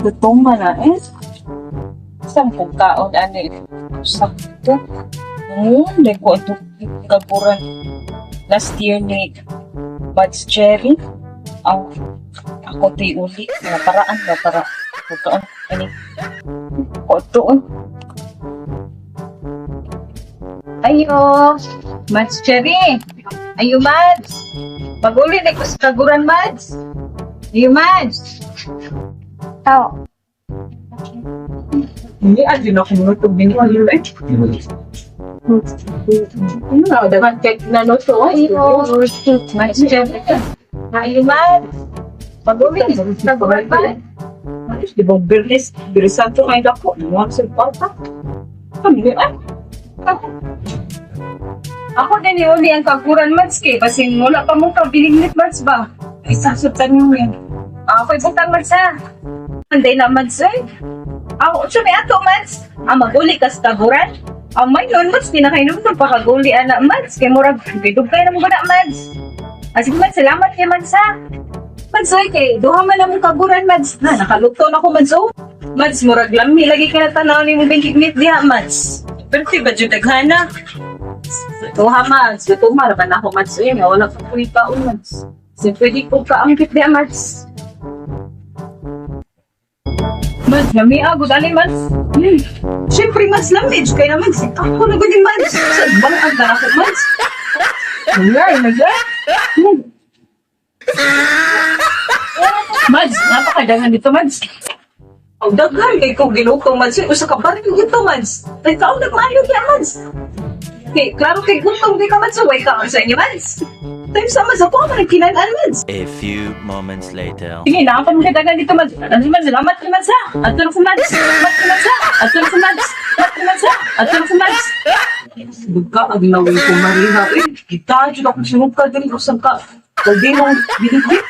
Gutom man na eh. Saan kong kaon ani? Sakto. Ko ito kaguran last year ni Mads Cherry. Ang ako to'y uli. Mga paraan ba para kaon ani. Ko ito. Ayo, Mads Cherry. Ayo, Mads. Pag-uli na ko sa kaguran, Mads. Ayo, Mads. Tao. Hindi, ah, ako nutog din ko. Eh. Ano na, dagan kay naluto. Ayo, Mads Cherry. Ayo, Mads. Pag-uli na ko sa kaguran, Mads. Di ba, Berlis, Berlisanto kayo dako. Nuwang sa parta. Kami, ah. Ako din uli ang kaguran, Mads, kay basin wala pa mo kabilingit, Mads ba? Ay, sasabtan mo yan. Ako ibutang, Mads, ha? Anday na, Mads, eh. Ako, siya may ato, Mads. Ah, mag-uli ka sa kaguran. Ang may noon, Mads, pinakainom ko pakaguli, ana, Mads. Kay murag, gidugay na mo guna, Mads. Ah, sige, Mads, salamat kay Mads, ha? Mads, oy, kay duha man na mong kaguran, Mads. Na, nakaluto na ko, Mads, oh. Mads, murag lami. Lagi ka na tanaw ni mo bingkigmit diha, Mads. Pero di ba, jud daghana? Duha, Mads. Luto man, laban ako, Mads. Uy, nga, wala pa ko ikaon, Mads. Kasi pwede ko kaangkit diha, Mads. Mads, lami agad, ani, Mads. Siyempre, Mads, lami. Kaya naman, ako na gud Mads. Sa bangag na ako, Mads. Ay, nag. Mads, napakadangan dito, Mads. Ang daghan kay kong giluto, Mads. Usa ka baril dito, Mads. Ay, kaon nagmayo kaya, Mads. Kay, klaro kay gutom kay ka, Mads. Way ka sa inyo, Mads. Time sa Mads, ako man nagkinan Mads. A few moments later. Sige, naapa mo dagan dito, Mads. Ano, Mads? Salamat kay Mads, ha. Ato na ko, Mads. Salamat kay Mads, ha. Ato na ko, Mads. Salamat kay Mads, ha. Ato na ko, Mads. Duga, ang lawin ko, Marina. Eh, kita, dyan ako sinuka, dali ko sa ka. Kaldinong, binigit.